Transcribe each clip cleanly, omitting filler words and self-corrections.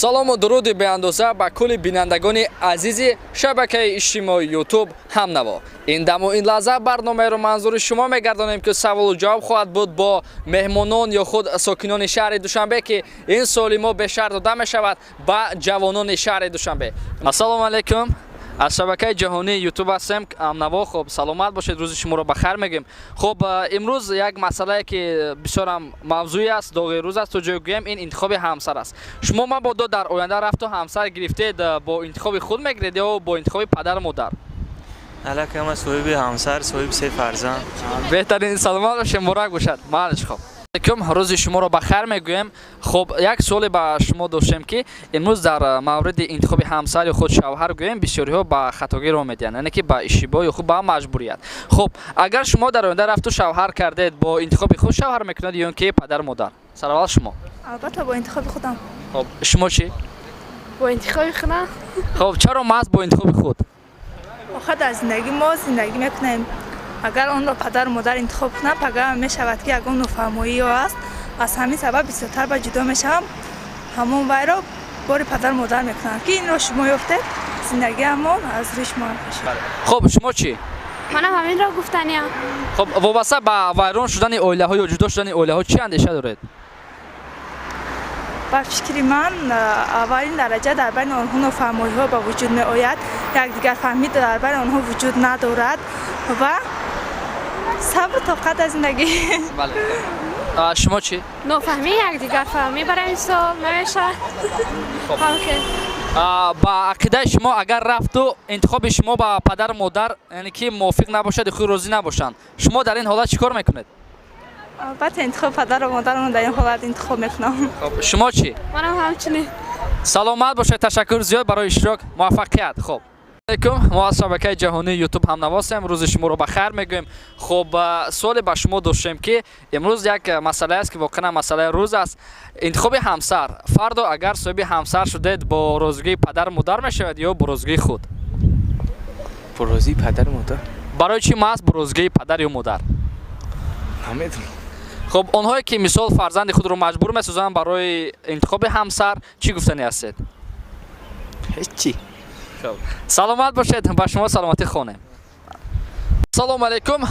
Салому дуруди беандоза ба кулли бинандагони азизи шабакаи иҷтимоии Ютуб «Ҳамнаво». Ин даму ин лаҳза барномаеро манзури шумо мегардонем, ки саволу ҷавоб хоҳад буд бо меҳмонон ё худ сокинони шаҳри Душанбе, ки ин суоли мо бештар дода мешавад ба ҷавонони шаҳри Душанбе. Ассалому алайкум, аз шабакаи ҷаҳонии Ютуб ҳастем, «Ҳамнаво». Хуб, саломат бошед, рӯзи шуморо ба хайр мегӯем. Хуб, имрӯз як масъалае, ки бисёрам мавзӯӣ аст, доғи рӯз аст, то ҷое гӯем, ин интихоби ҳамсар аст. Шумо мабодо дар оянда рафту ҳамсар гирифтед, бо интихоби худ мегиред ё бо интихоби падару модар? Аллакай ман соҳиби ҳамсар, соҳиби се фарзанд. Беҳтарин, саломат бошед, муборак бошад. Малиш. Хуб алайкум, рӯзи шуморо ба хайр мегӯем. Хуб, як суоле ба шумо доштем, ки имрӯз дар мавриди интихоби ҳамсар ё худ шавҳар гӯем, бисёриҳо ба хатогӣ роҳ медиҳанд, яъне ки ба иштибоҳ ё худ ба маҷбурият. Хуб, агар шумо дар оянда рафту шавҳар кардед, бо интихоби худ шавҳар мекунед ё ин ки падару модар? Сараввал шумо. Албатта, бо интихоби худам. Хуб, шумо чӣ? Бо интихоби худам. Хуб, чаро маҳз бо интихоби худ? Охир дар зиндагӣ мо зиндагӣ мекунем. Агар онро падару модар интихоб кунанд, пага мешавад, ки ягон нофаҳмоиё аст. Аз ҳамин сабаб бисёртар ба ҷудо мешавам. Ҳамон вайро бори падару модар мекунанд, ки инро шумо ёфтед, зиндагиамон аз рӯи шумо мешавад. Хуб, шумо чӣ? Манам ҳаминро гуфтаниям. Хуб, вобаста ба вайрон шудани оилаҳо ё ҷудо шудани оилаҳо чӣ андеша доред? Ба фикри ман, аввалин дараҷа дар байни онҳо нофаҳмоиҳо ба вуҷуд меояд, якдигарфаҳмӣ дар байни онҳо вуҷуд надорад ва сабру тоқат аз зиндагӣ. Бале, шумо чӣ? Нофаҳмӣ, якдигарфаҳмӣ барои мисол намешавад. Ба ақидаи шумо, агар рафту интихоби шумо ба падару модар, яъне ки мувофиқ набошад, худ розӣ набошанд, шумо дар ин ҳолат чӣ кор мекунед? Албатта, интихоби падару модарамон дар ин ҳолат интихоб мекунам. Шумо чӣ? Манам ҳамчунин. Саломат бошед, ташаккур зиёд барои иштирок, муваффақият. Хуб алейкум, мо аз шабакаи ҷаҳонии Ютуб «Ҳамнавосем», рӯзи шуморо ба хайр мегӯем. Хуб, суоле ба шумо доштем, ки имрӯз як масъалае аст, ки воқеан масъалаи рӯз аст: интихоби ҳамсар. Фардо агар соҳиби ҳамсар шудед, бо розигии падару модар мешавед ё бо розигии худ? Бо розии падару модар. Барои чӣ маҳз бо розигии падар ё модар? Намедонам. Хуб, онҳое ки мисол фарзанди худро маҷбур месозанд барои интихоби ҳамсар, чӣ гуфтанӣ ҳастед? Ҳеччи. Саломат бошед, ба шумо саломатӣ хонем. Ассалому алайкум,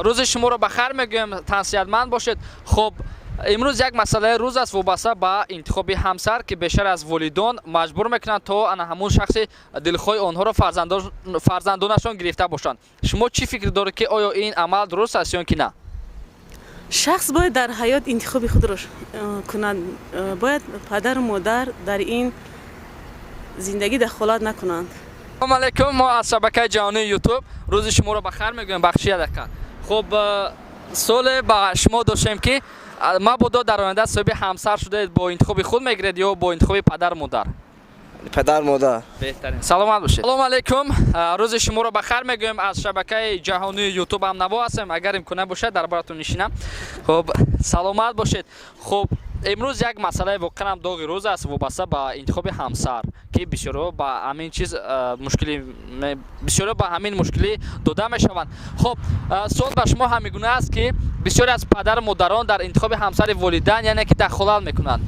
рӯзи шуморо ба хайр мегӯем, тансиҳатманд бошед. Хуб, имрӯз як масъалаи рӯз аст, вобаста ба интихоби ҳамсар, ки бештар аз волидон маҷбур мекунанд, то ана ҳамун шахси дилхоҳи онҳоро фарзандонашон гирифта бошанд. Шумо чӣ фикр доред, ки оё ин амал дуруст аст ё ки на? Шахс бояд дар ҳаёт интихоби худро кунад. Бояд падару модар дар ин зиндагӣ дахолат накунанд. Ассалому алайкум, мо аз шабакаи ҷаҳонии Ютуб, рӯзи шуморо ба хайр мегӯем. Бахши як дақиқа. Хуб, суоле ба шумо доштем, ки мабодо дар оянда соҳиби ҳамсар шудаед, бо интихоби худ мегиред ё бо интихоби падару модар? Падар, модар. Беҳтарин, саломат бошед. Салому алайкум, рӯзи шуморо ба хайр мегӯем, аз шабакаи ҷаҳонии Ютуб «Ҳамнаво» ҳастем. Агар имконият бошад, дар баратон нишинам. Хуб, саломат бошед. Хуб, имрӯз як масъалаи воқеан доғи рӯз аст, вобаста ба интихоби ҳамсар, ки бисёриҳо ба ҳамин чиз мушкилӣ, бисёриҳо ба ҳамин мушкилӣ дода мешаванд. Хуб, суол ба шумо ҳамин гуна аст, ки бисёре аз падару модарон дар интихоби ҳамсари волидайн, яъне ки дахолат мекунанд.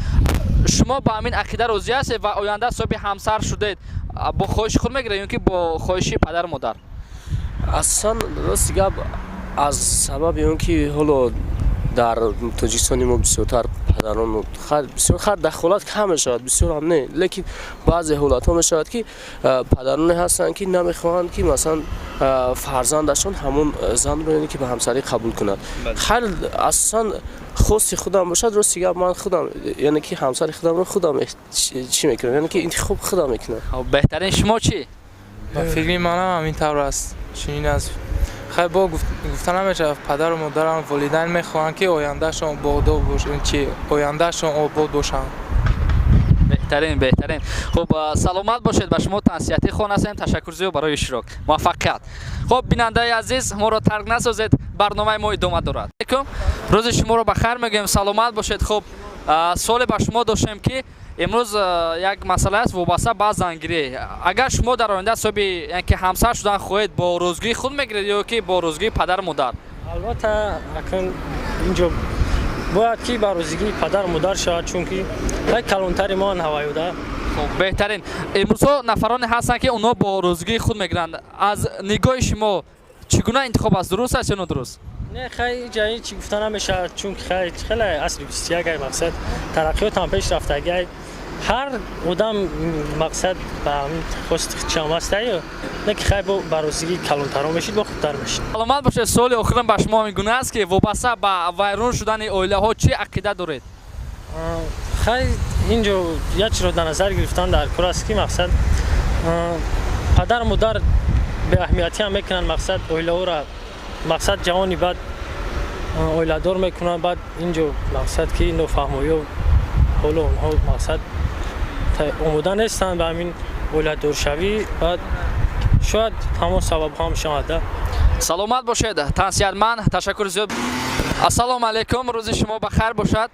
Шумо ба ҳамин ақида розӣ ҳастед ва оянда соҳиби ҳамсар шудед, бо хоҳиши худ мегиред ё ки бо хоҳиши падару модар? Асосан, рости гап, аз сабаби он ки ҳоло дар Тоҷикистони мо бисёртар падарон бисёр хар дахолат кам мешавад, бисёр ҳам не, лекин баъзе ҳолатҳо мешавад, ки падароне ҳастанд, ки намехоҳанд, ки масалан фарзандашон ҳамон занро, яъне ки ба ҳамсарӣ қабул кунад. Хайр, асосан хости худам бошад, рости гап, ман худам, яъне ки ҳамсари худамро худам чӣ мекунам, яъне ки интихоб худам мекунам. Беҳтарин. Шумо чӣ? Ба фикри манам ҳамин тавр аст, чунин аст. Хайр, бо гуфта намешавад, падару модарам, волидайн мехоҳанд, ки ояндаашон бодоб чи ояндаашон обод бошанд. Беҳтарин, беҳтарин. Хуб, саломат бошед, ба шумо тансиҳатӣ хон ҳастем. Ташаккур зиёд барои иштирок, муваффақият. Хуб, бинандаи азиз, моро тарк насозед, барномаи мо идома дорад. Алейкум, рӯзи шуморо ба хайр мегӯем, саломат бошед. Хуб, суоле ба шумо доштем, ки имрӯз як масъала аст, вобаста ба зангирӣ. Агар шумо дар оянда соҳиби, яъне ки ҳамсар шудан хоҳед, бо розигии худ мегиред ё ки бо розигии падару модар? Албатта, акн инҷо бояд ки ба розигии падару модар шавад, чунки як калонтари мо ҳаваюда. Хуб, беҳтарин. Имрӯзҳо нафароне ҳастанд, ки онҳо бо розигии худ мегиранд. Аз нигоҳи шумо чӣ гуна интихоб аст, дуруст аст ё нодуруст? Не, хай, иҷа ҳеҷ гуфта намешавад, чунки хай хеле асри 21 ай, мақсад, тараққиёт ҳам пеш рафтагиай. Ҳар одам, мақсад, ба ҳамин хости худшам астаю, не ки хай бо ба розигии калонтарон мешид, бо хубтар мешид. Саломат бошед. Суоли охирам ба шумо ҳамин гуна аст, ки вобаста ба вайрон шудани оилаҳо чӣ ақида доред? Хай, инҷо як чиро дар назар гирифтан дар кор аст, ки мақсад, падару модар беаҳамиятиам мекунанд, мақсад, оилаҳоро, мақсад, ҷавони баъд оиладор мекунанд, баъд инҷо, мақсад, ки нофаҳмоиё, ҳоло онҳо, мақсад, омода нестанд ба ҳамин оиладоршавӣ, баъд шояд ҳамон сабабҳо ҳам шавад. Саломат бошед, тансиҳатманд, ташаккури зиёд. Ассалому алайкум, рӯзи шумо ба хайр бошад.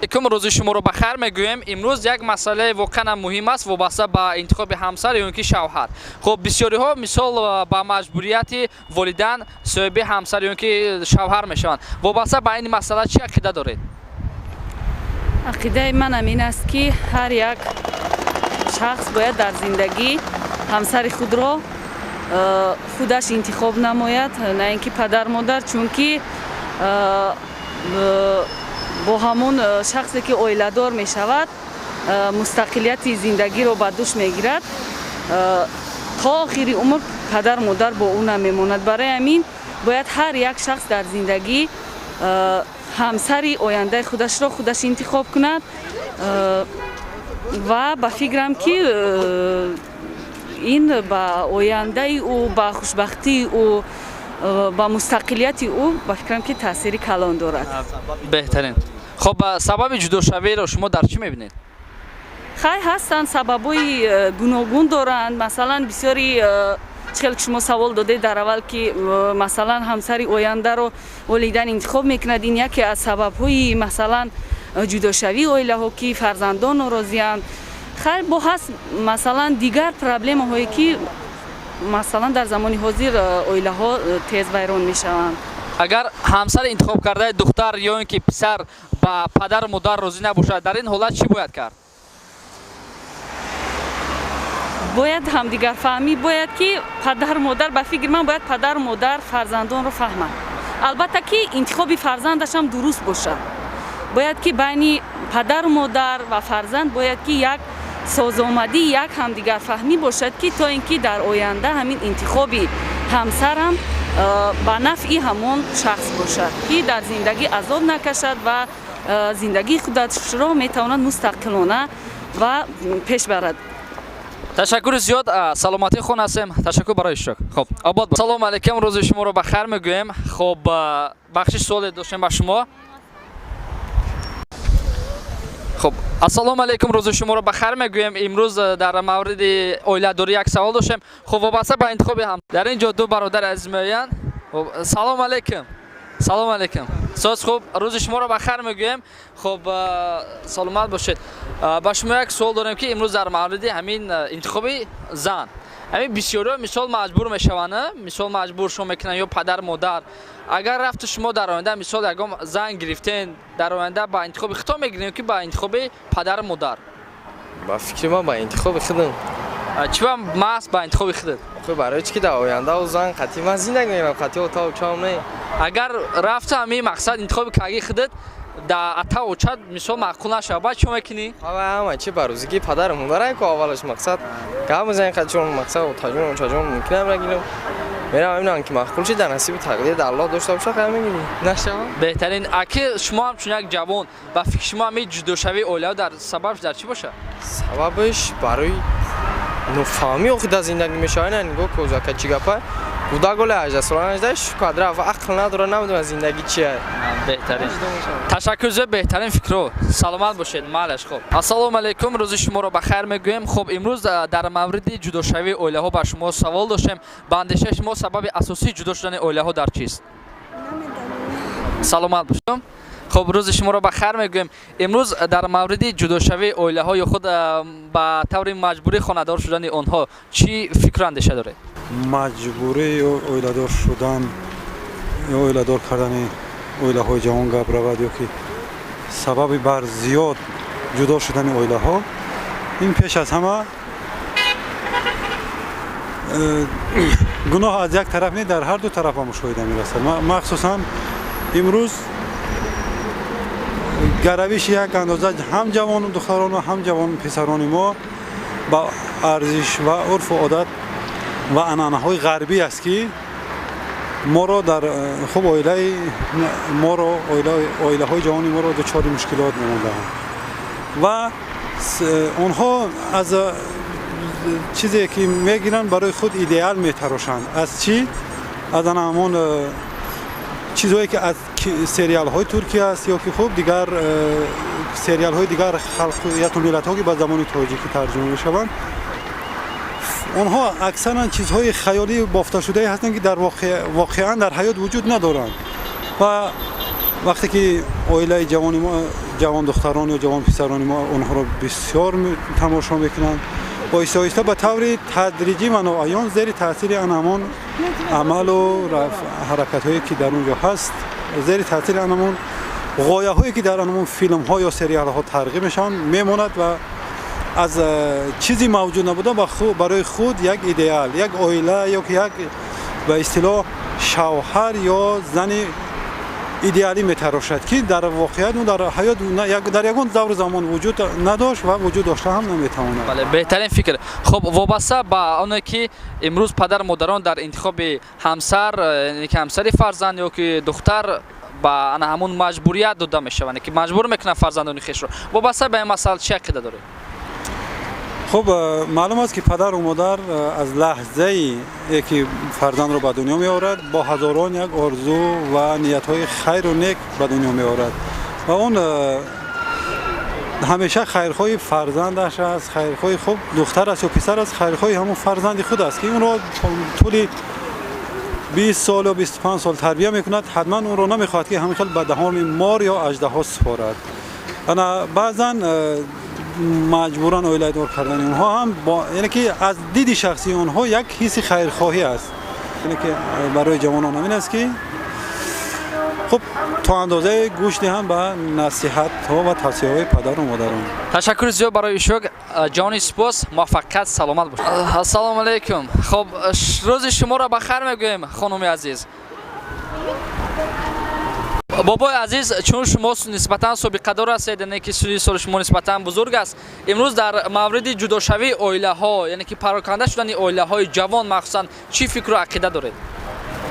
Алайкум, рӯзи шуморо ба хайр мегӯем. Имрӯз як масъалаи воқеан муҳим аст, вобаста ба интихоби ҳамсар ё ин ки шавҳар. Хуб, бисёриҳо, мисол, ба маҷбурияти волидан соҳиби ҳамсар ё ин ки шавҳар мешаванд. Вобаста ба ин масъала чӣ ақида доред? Ақидаи манам ин аст, ки ҳар як шахс бояд дар зиндагӣ ҳамсари худро худаш интихоб намояд, на ин ки падар модар, чунки бо ҳамон шахсе ки оиладор мешавад, мустақилияти зиндагиро ба дӯш мегирад, то охири умр падар модар бо ӯ намемонад. Барои ҳамин бояд ҳар як шахс дар зиндагӣ ҳамсари ояндаи худашро худаш интихоб кунад ва ба фикрам, ки ин ба ояндаи ӯ, ба хушбахтии ӯ, ба мустақилияти ӯ, ба фикрам, ки таъсири калон дорад. Беҳтарин. Хуб, сабаби ҷудошавиро шумо дар чӣ мебинед? Хай, ҳастанд сабабҳои гуногун доранд. Масалан, бисёри чӣ хел ки шумо савол додед дар аввал, ки масалан, ҳамсари ояндаро волидан интихоб мекунад, ин яке аз сабабҳои, масалан, ҷудошавии оилаҳо, ки фарзандон норозианд. Хайр, бо ҳаст, масалан, дигар проблемаҳое, ки масалан, дар замони ҳозир оилаҳо тез вайрон мешаванд. Агар ҳамсари интихоб кардаи духтар ё ин ки писар ба падару модар розӣ набошад, дар ин ҳолат чӣ бояд кард? Бояд ҳамдигарфаҳмӣ, бояд ки падару модар, ба фикри ман, бояд падару модар фарзандонро фаҳманд. Албатта ки интихоби фарзандашам дуруст бошад. Бояд ки байни падару модар ва фарзанд бояд ки як созомадӣ, як ҳамдигарфаҳмӣ бошад, ки то ин ки дар оянда ҳамин интихоби ҳамсарам ба нафъи ҳамон шахс бошад, ки дар зиндагӣ азоб накашад ва зиндагии худашро метавонад мустақилона ва пеш барад. Ташаккури зиёд, саломатӣ хон ҳастем. Ташаккур барои иштирок. Хуб, обод. Салому алайкум, рӯзи шуморо ба хайр мегӯем. Хуб, бахшиш, суоле доштем ба шумо. Хуб, ассалому алайкум, рӯзи шуморо ба хайр мегӯем. Имрӯз дар мавриди оиладорӣ як савол доштем. Хуб, вобаста ба интихоби ҳам дар ин ҷо ду бародари азиз меоянд. Хуб, салому алайкум, салому алайкум. Соз, хуб, рӯзи шуморо ба хайр мегӯем. Хуб, саломат бошед. Ба шумо як суол дорем, ки имрӯз дар мавриди ҳамин интихоби зан, ҳамин бисёриҳо, мисол, маҷбур мешаванд, мисол, маҷбуршон мекунанд ё падар модар. Агар рафту шумо дар оянда, мисол, ягон зан гирифтен, дар оянда ба интихоби худтон мегирем, ки ба интихоби падару модар? Ба фикри ман, ба интихоби худам. Чӣ ба маҳз ба интихоби худат? Барои чӣ ки дар оянда ӯ зан қатъи ман зиндагӣ мекунам, қатъи отау очам не. Агар рафту ҳамин, мақсад, интихоби кагии худат да ата очат, мисол, маъқул нашавад, баъд чӣ мекунӣ? Ҳама чӣ ба рӯзигии падару модарай ку. Аввалаш, мақсад, гап мезанем қатъи, мақсад, отаҷон, очаҷон, мумкинам нагирам. Мерам, мебинам, ки маъқул чи, дар насиби тақдир дар Аллоҳ дошта боша, хай, мегирӣ, нашава. Беҳтарин. Аки шумо ҳамчун як ҷавон, ба фикри шумо, ҳамин ҷудошавии оилаҳо дар сабабш дар чӣ бошад? Сабабаш барои нофаҳмӣ охи дар зиндагӣ мешавад. Ина нигоҳ ку, зака, чӣ гапа, кӯдак ола 18 сола нашда, шукадра ва ақл надора, намедонад зиндагӣ чия. Беҳтарин, ташаккур зиёд, беҳтарин фикрҳо, саломат бошед. Малаш. Хуб, ассалому алайкум, рӯзи шуморо ба хайр мегӯем. Хуб, имрӯз дар мавриди ҷудошавии оилаҳо ба шумо савол доштем. Ба андешаи шумо, сабаби асосии ҷудо шудани оилаҳо дар чист? Саломат бошед. Хуб, рӯзи шуморо ба хайр мегӯем. Имрӯз дар мавриди ҷудошавии оилаҳо ё худ ба таври маҷбурӣ хонадор шудани онҳо чӣ фикру андеша доред? Маҷбурӣ ё оиладор шудан ё оиладор кардани оилаҳои ҷавон гап равад, ё ки сабаби бар зиёд ҷудо шудани оилаҳо Ин пеш аз ҳама гуноҳ аз як тараф не, дар ҳар ду тараф ба мушоҳида мерасад. Махсусан имрӯз гаравиши як андоза ҳам ҷавону духтарону ҳам ҷавону писарони мо ба арзиш ва урфу одат ва анъанаҳои ғарбӣ аст, ки моро дар хуб оилаи моро, оилаҳои ҷавони моро дучори мушкилот намудаанд ва онҳо аз чизе ки мегиранд, барои худ идеал метарошанд. Аз чӣ? Аз ана ҳамон чизҳое ки аз сериалҳои Туркия аст ё ки хуб дигар сериалҳои дигар халқияту миллатҳо, ки ба забони тоҷикӣ тарҷума мешаванд. Онҳо аксаран чизҳои хаёлӣ бофташудае ҳастанд, ки дар воқеан дар ҳаёт вуҷуд надоранд. Ва вақте ки оилаи ҷавони мо, ҷавон духтарон ё ҷавон писарони мо онҳоро бисёр тамошо мекунанд, оҳиста оҳиста ба таври тадриҷӣ ва ноаён зери таъсири ан ҳамон амалу ҳаракатҳое, ки дар он ҷо ҳаст, зери таъсири ан ҳамон ғояҳое, ки дар ҳамон филмҳо ё сериалҳо тарғиб мешаванд, мемонад ва аз чизи мавҷуд набуда барои худ як идеал, як оила ё ки як ба истилоҳ шавҳар ё зани идеалӣ метарошад, ки дар воқеият ӯ дар ҳаёт дар ягон давру замон вуҷуд надошт ва вуҷуд дошта ҳам наметавонад. Бале, беҳтарин фикр. Хуб, вобаста ба оне ки имрӯз падару модарон дар интихоби ҳамсар, яъне ки ҳамсари фарзанд ё ки духтар, ба ана ҳамун маҷбурият дода мешаванд, ки маҷбур мекунанд фарзандони хешро, вобаста ба ин масъала чӣ ақида доред? Хуб, маълум аст, ки падару модар аз лаҳзае ки фарзандро ба дунё меорад, бо ҳазорон як орзу ва ниятҳои хайру нек ба дунё меорад ва он ҳамеша хайрхоҳи фарзандаш аст. Хайрхоҳи, хуб, духтар аст ё писар аст, хайрхоҳи ҳамон фарзанди худ аст, ки онро тӯли 20 сол ё 25 сол тарбия мекунад. Ҳатман онро намехоҳад, ки ҳамин хел ба даҳони мор ё аждаҳо супорад. Ана баъзан маҷбуран оиладор кардани онҳо ҳам, яъне ки аз диди шахсии онҳо як ҳисси хайрхоҳӣ аст. Яъне ки барои ҷавонон ҳамин аст, ки хуб то андозае гӯш диҳанд ба насиҳатҳо ва тавсияҳои падару модарон. Ташаккури зиёд барои иштирок, ҷони сипос, муваффақият, саломат бошед. Ассалому алайкум. Хуб, рӯзи шуморо ба хайр мегӯем, хонуми азиз, бобои азиз. Чун шумо нисбатан собиқадор ҳастед, яъне ки синни соли шумо нисбатан бузург аст, имрӯз дар мавриди ҷудошавии оилаҳо, яъне ки пароканда шудани оилаҳои ҷавон махсусан, чӣ фикру ақида доред?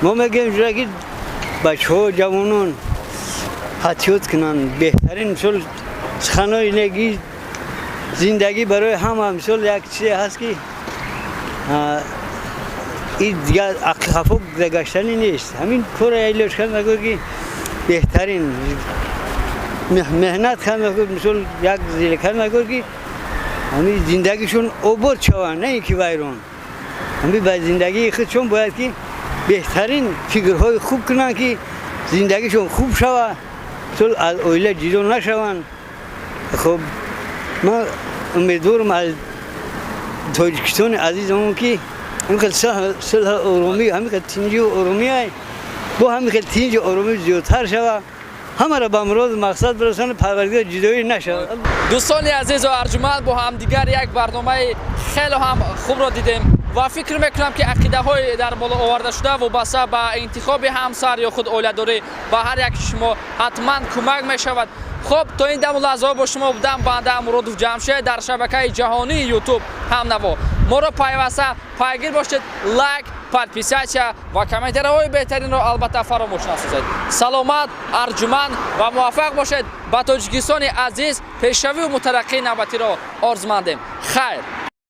Мо мегӯем ҷура ки бачаҳо, ҷавонон эҳтиёт кунанд. Беҳтарин мисол суханои неги зиндагӣ барои ҳама мисол як чизе ҳаст, ки ин дигар хафо гаштанӣ нест. Ҳамин кора илоҷ кард, мегӯяд ки беҳтарин меҳнат кард, мегӯяд мисол як зиле кард, мегӯяд ки ҳамин зиндагишон обод шаванд, на ин ки вайрон. Ҳамин ба зиндагии худшон бояд ки беҳтарин фикрҳои хуб кунанд, ки зиндагишон хуб шавад, мисол аз оила ҷудо нашаванд. Хуб, ман умедворам аз Тоҷикистони азизамон, ки ҳамин хел сулҳу оромӣ, ҳамин хел тинҷу оромӣ, бо ҳамин хел тинҷу оромӣ зиёдтар шавад, ҳамаро ба муроду мақсад бирасонад Парвардигор, ҷудоӣ нашавад. Дӯстони азизу арҷуманд, бо ҳамдигар як барномаи хеле ҳам хубро дидем ва фикр мекунам, ки ақидаҳои дар боло оварда шуда вобаста ба интихоби ҳамсар ё худ оиладорӣ ба ҳар яки шумо ҳатман кӯмак мешавад. Хуб, то ин даму лаҳзаҳо бо шумо будам банда Муродов Ҷамшед дар шабакаи ҷаҳонии Ютуб «Ҳамнаво». Моро пайваста пайгир бошед, лайк, подписаться ва комментариҳои беҳтаринро албатта фаромӯш насозед. Саломат, арҷуманд ва муваффақ бошед. Ба Тоҷикистони азиз пешравию мутараққии навбатиро орзумандем. Хайр.